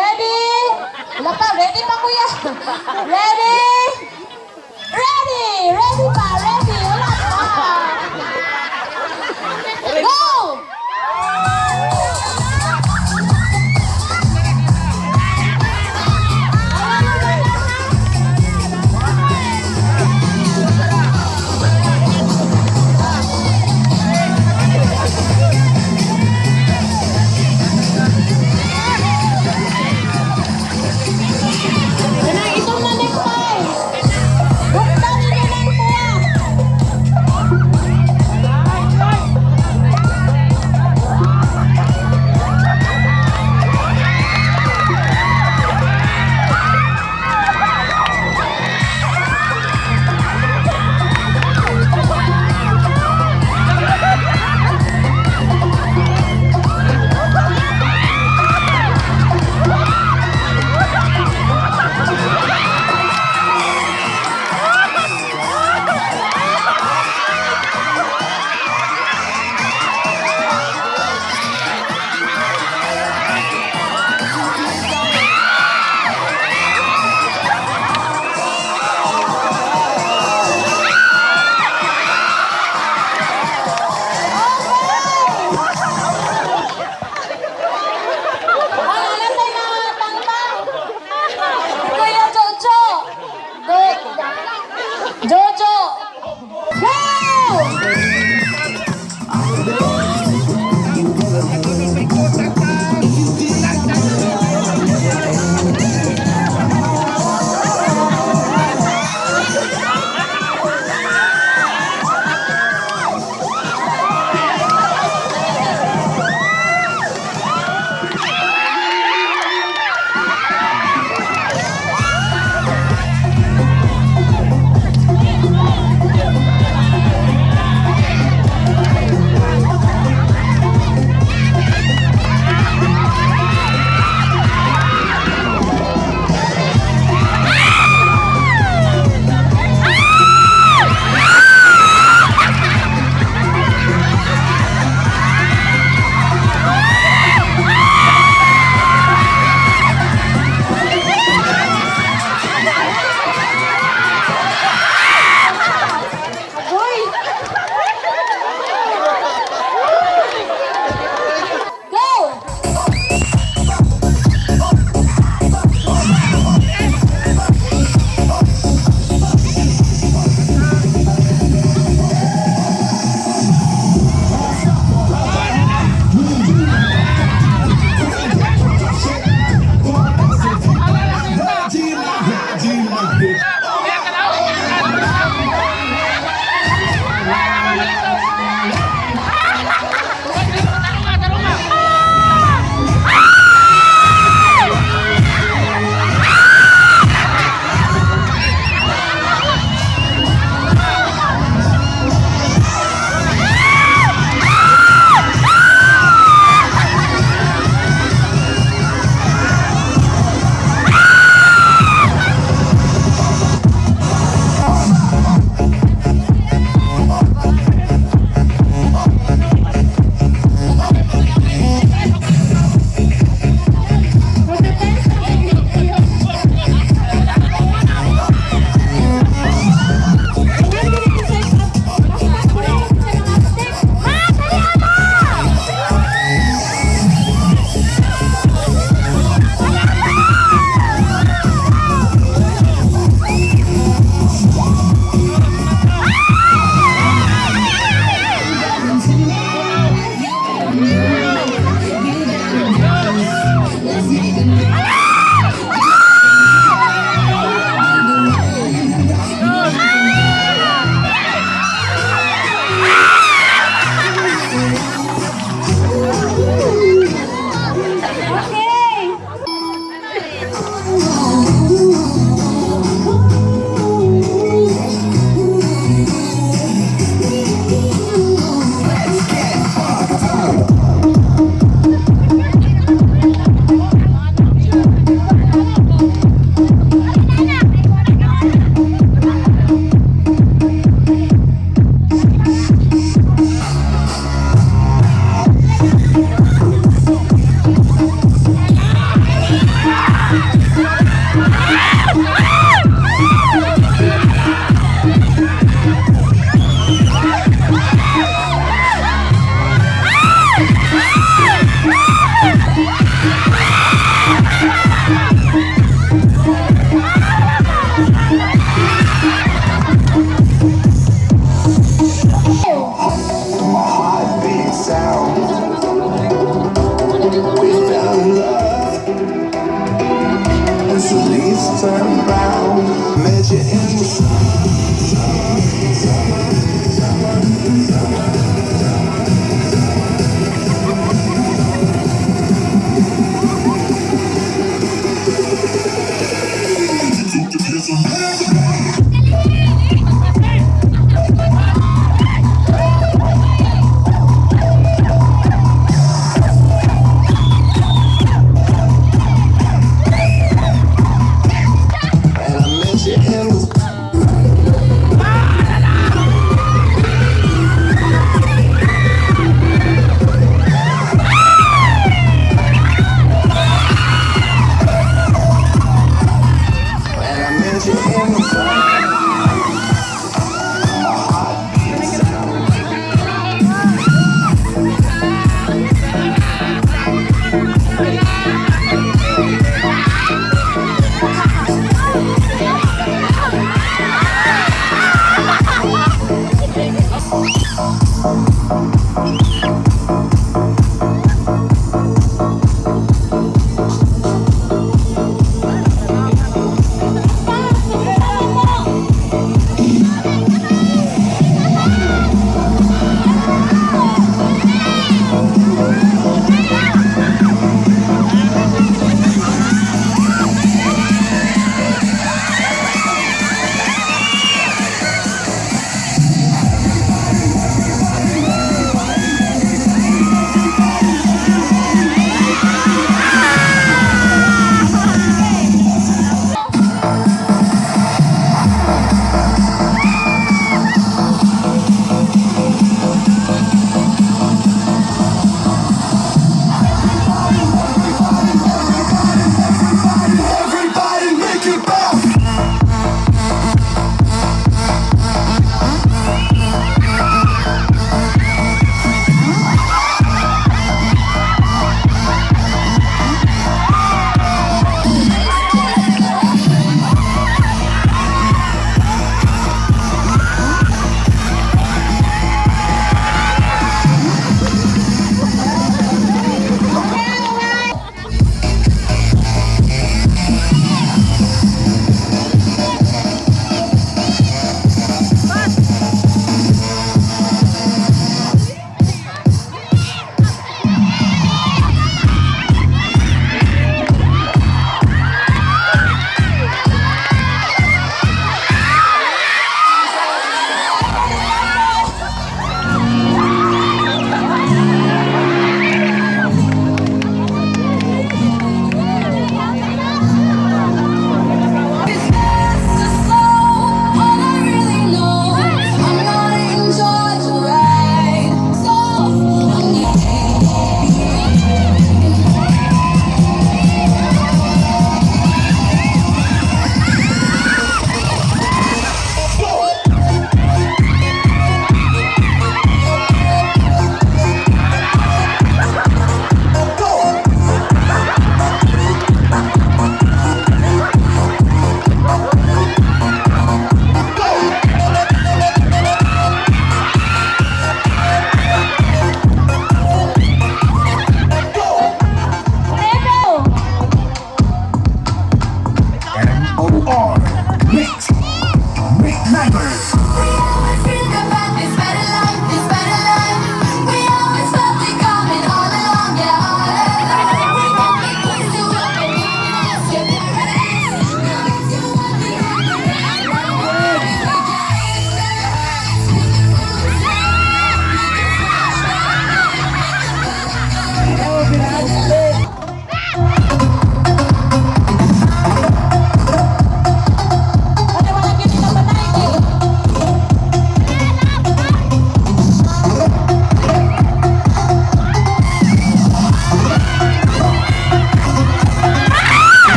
Ready? Wala pa, ready pa, kuya. Ready? Ready! Ready pa, ready. Wala pa. Go! Kanang itong na necktie. Buktan ninyo ng kuha. Ano na tayo mga tangtang? Kuya Jojo! Go! Jojo! Go! Uy! Go! Okay!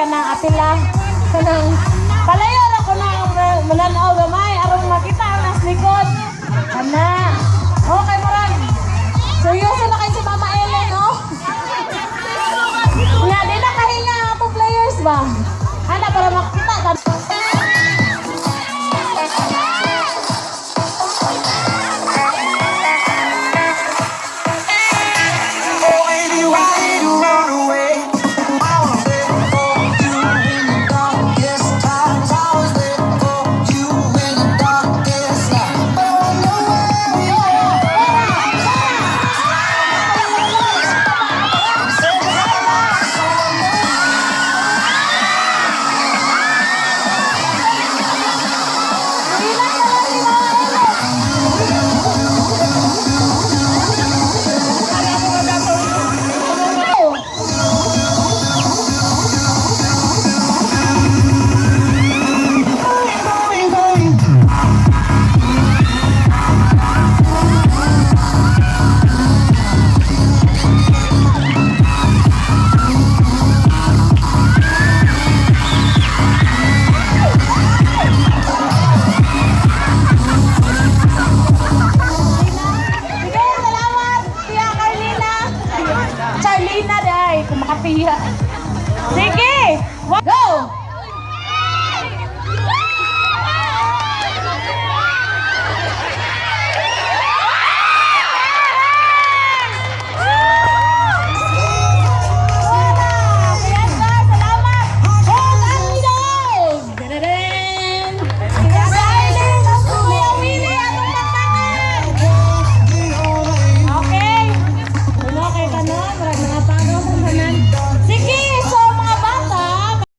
Kanang apila. Kanang palayo ra ko na mananaw gamay aron makita ang nas likod. Kana. Okay, murag. Seryoso na kay si Mama Ellen, no? Nga, di na kahinga ang atong players ba? Ana, para makita ka. Oh, baby, why did you run away? I was there for you in the darkest times. I was there for you in the darkest night. But I wonder where we are. Said you had a lot, so I wonder. Ilan na lang si Mama Ellen. Go! Going, going. Sige, salamat, Tia Carlina. Charlina, day, kung makapiya. Sige! Go!